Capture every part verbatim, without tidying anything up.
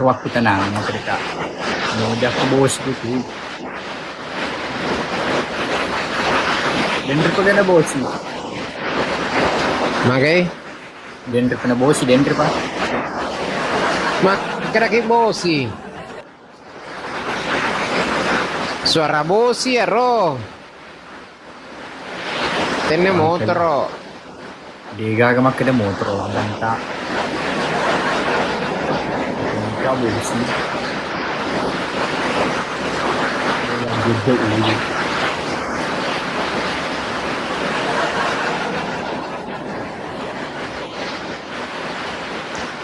Waktu tenang, makkeda ka. Mau jakku bosi gitu. Denre pa gana bosi. Magai? Denre pa na bosi, denre pa. Makkeda ki bosi. Suara bosi aro. Tenne motoro. Degaga makkeda motoro, banta. Banta bosi. Gede ini.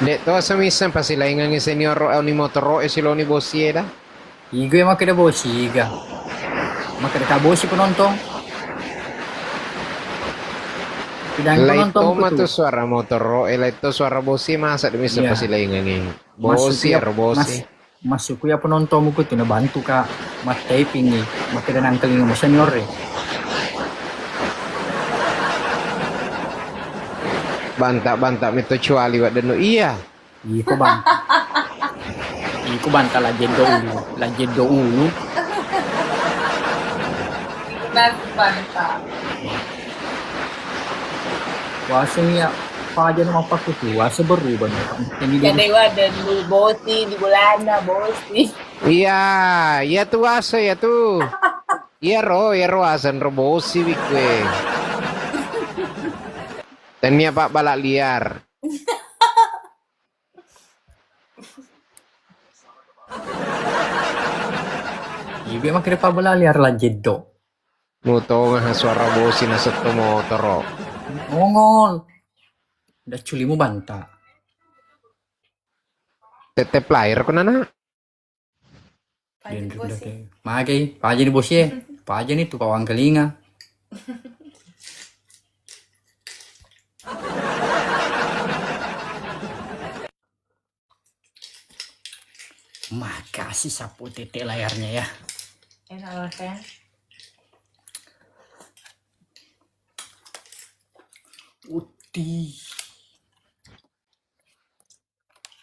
Dek to semisen pasilaingangi senior ro ni motoro e siloni bosi eda. Iga makkeda bosi, iga. Makkeda ka bosi penonton. Tidak penonton matu suara motoro e, laitto suara bosi masa demi sepasilaingangi. Bosi aro bosi. Maksudku ya penontonmu kutu na bantu ka mat typing ni. Makkeda nangkalinga mo senior e. Banta-banta metto cuali waddenno iya. Iko bang. Iko banta lajeng do ulu, lajeng do ulu. Iku nasi banta. Waseng ya paja no mappakutu, wase berubah no. Ini dia. Jadi wadah dulu bosi di Belanda bosi. Iya, iya tu wase ya tu. Iya ro, iya ro asen ro bosi wikwe. Tania pak balak liar. Ibe makkeda pabbalali arla jeddo. Mutonga suara bosi na setto motoro. Ongol. Dacculimu banta. Tetep lahir ko nana. Magai, paja ni bosi e. Paja ni tu pawangkalinga. Makasih sapu tete layarnya ya. Enak loh, sayang. Uti.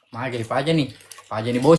Magai paja ni. Paja ni bosi.